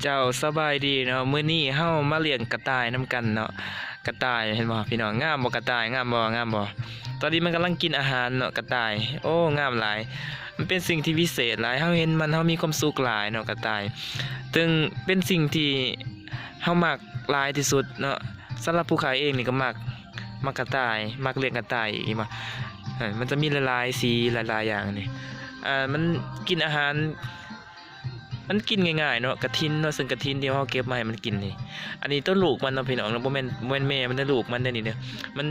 ເຈົ້າ ສະບາຍດີເນາະ, ມື້ນີ້ເຮົາມາລ້ຽງກະຕ່າຍນຳກັນເນາະ. ກະຕ່າຍ ເຫັນບໍ່ພີ່ນ້ອງ? ງາມບໍ່ກະຕ່າຍ? ງາມບໍ່? ງາມບໍ່? ຕອນນີ້ມັນກຳລັງກິນອາຫານເນາະ ກະຕ່າຍ. ໂອ້ ງາມຫຼາຍ. ມັນເປັນສິ່ງທີ່ວິເສດຫຼາຍ. ເຮົາເຫັນມັນ ເຮົາມີຄວາມສຸກຫຼາຍເນາະ ກະຕ່າຍ. ເຊິ່ງເປັນສິ່ງທີ່ເຮົາມັກຫຼາຍທີ່ສຸດເນາະ. ສຳລັບຜູ້ຂ້າເອງນີ້ກໍມັກ ມັກກະຕ່າຍ, ມັກລ້ຽງກະຕ່າຍອີກ ເຫັນບໍ່? ເອີ ມັນຈະມີຫຼາຍໆສີ ຫຼາຍໆຢ່າງນີ້. ອ່າ ມັນກິນອາຫານ ມັນກິນງ່າຍໆເນາະ, ກະຖິນເນາະ, ເຊິ່ງກະຖິນທີ່ເຮົາເກັບມາໃຫ້ມັນກິນນີ້. ອັນນີ້ໂຕລູກມັນເນາະພີ່ນ້ອງເນາະ, ບໍ່ແມ່ນ ບໍ່ແມ່ນແມ່ມັນເດີ ລູກມັນເດ້ນີ້ເດີ. ມັນ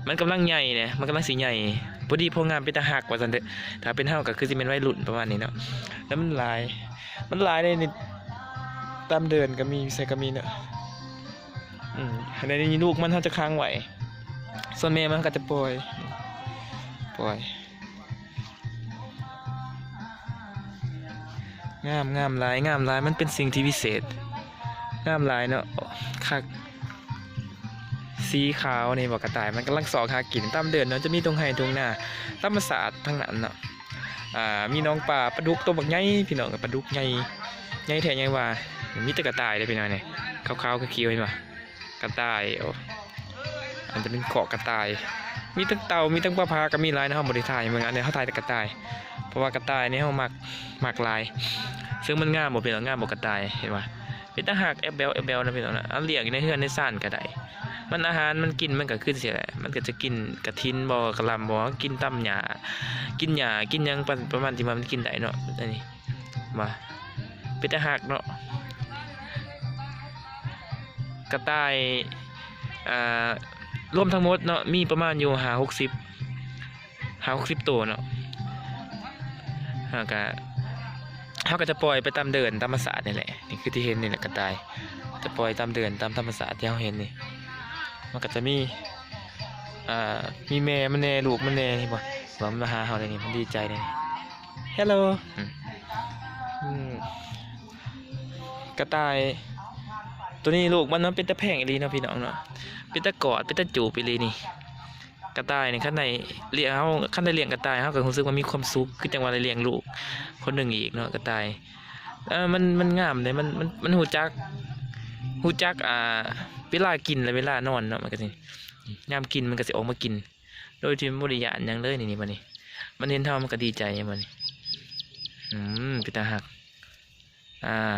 ມັນກຳລັງໃຫຍ່ເດ້, ມັນກຳລັງຊິໃຫຍ່ ພໍດີພໍງາມ ເປັນຕາຮັກວ່າຊັ້ນເດ. ຖ້າເປັນເຮົາກໍຄືຊິແມ່ນໄວລຸ້ນປະມານນີ້ເນາະ. ແລ້ວມັນຫຼາຍ ມັນຫຼາຍເດ້ນີ້, ຕາມເດີ່ນກໍມີ, ໃສກໍມີເນາະ. ອືມ ໃນນີ້ລູກມັນເຮົາຈະຂັງໄວ້, ສ່ວນແມ່ມັນເຮົາກໍຈະປ່ອຍ ປ່ອຍ. ງາມ ງາມຫຼາຍ ງາມຫຼາຍ, ມັນເປັນສິ່ງທີ່ວິເສດ. ງາມຫຼາຍເນາະ, ຄັກ. ສີຂາວນີ້ບໍ່ກະຕ່າຍ, ມັນກຳລັງຊອກຫາກິນຕາມເດີ່ນເນາະ, ຈະມີທົ່ງໄຮ່ທົ່ງນາ ທຳມະຊາດທັງນັ້ນເນາະ. ອ່າ ມີໜອງປາ, ປາດຸກໂຕບັກໃຫຍ່ພີ່ນ້ອງ, ປາດຸກໃຫຍ່ ໃຫຍ່ແທ້ໃຫຍ່ວ່າ. ມີແຕ່ກະຕ່າຍເດ້ພີ່ນ້ອງນີ້, ຂາວໆຂຽວໆ ເຫັນບໍ່? ກະຕ່າຍ. ໂອ້ ອັນຈະເປັນຄອກກະຕ່າຍ, ມີທັງເຕົ່າ ມີທັງປາຜາ ກໍມີຫຼາຍເນາະ. ເຮົາບໍ່ໄດ້ຖ່າຍໃຫ້ເບິ່ງ, ອັນນີ້ເຮົາຖ່າຍແຕ່ກະຕ່າຍ ເພາະວ່າກະຕ່າຍນີ້ເຮົາມັກ ມັກຫຼາຍ. ເຊິ່ງມັນງາມບໍ່ພີ່ນ້ອງ? ງາມບໍ່ກະຕ່າຍ? ເຫັນບໍ່? ເປັນຕາຮັກ ແອບແບວ ແອບແບວນະພີ່ນ້ອງນະ. ເອົາລ້ຽງຢູ່ໃນເຮືອນໃນຊານກໍໄດ້, ມັນອາຫານມັນກິນ ມັນກໍຄືຊິແຫຼະ, ມັນກໍຈະກິນກະຖິນບໍ ກະຫຼ່ຳບໍ ກິນຕຳຫຍ້າ ກິນຫຍ້າ ກິນຫຍັງປະ ປະມານທີ່ວ່າມັນກິນໄດ້ເນາະ. ອັນນີ້ ວ່າ ເປັນຕາຮັກເນາະ. ກະຕ່າຍ ອ່າ ລວມທັງໝົດເນາະ ມີປະມານຢູ່ຫ້າຫົກສິບ ຫ້າຫົກສິບໂຕເນາະ. ເຮົາກະ ເຮົາກໍຈະປ່ອຍໄປຕາມເດີ່ນຕາມທຳມະຊາດນີ້ແຫຼະ. ນີ້ຄືທີ່ເຫັນນີ້ແຫຼະ ກະຕ່າຍ ຈະປ່ອຍຕາມເດີ່ນຕາມທຳມະຊາດທີ່ເຮົາເຫັນນີ້. ມັນກໍຈະມີ ອ່າ ມີແມ່ມັນແດ່ ລູກມັນແດ່ ເຫັນບໍ່? ວ່າມັນມາຫາເຮົາແລ້ວນີ້ ມັນດີໃຈແລ້ວນີ້. ເຮລໂລ ອືມ ອືມ ກະຕ່າຍໂຕນີ້ ລູກມັນ ມັນເປັນຕາແພງອີ່ຫຼີເນາະພີ່ນ້ອງເນາະ, ເປັນຕາກອດ ເປັນຕາຈູບອີ່ຫຼີນີ້. ກະຕ່າຍນີ້ ຄັນໄດ້ລ້ຽງ ເຮົາ ຄັນໄດ້ລ້ຽງກະຕ່າຍ ເຮົາກໍຮູ້ສຶກວ່າມີຄວາມສຸກ ຄືຈັ່ງວ່າໄດ້ລ້ຽງລູກຄົນໜຶ່ງອີກເນາະ. ກະຕ່າຍ ເອີ ມັນ ມັນງາມເດ້ ມັນ ມັນ ມັນຮູ້ຈັກ ຮູ້ຈັກ ອ່າ ເວລາກິນ ແລະ ເວລານອນເນາະ. ມັນກໍຊິ ຍາມກິນມັນກໍຊິອອກມາກິນ ໂດຍທີ່ມັນບໍ່ໄດ້ຢ້ານຫຍັງເລີຍ. ນີ້ ນີ້ ບັດນີ້ ມັນເຫັນເຮົາ ມັນກໍດີໃຈ ບັດນີ້. ອືມ ເປັນຕາຮັກ. ອ່າ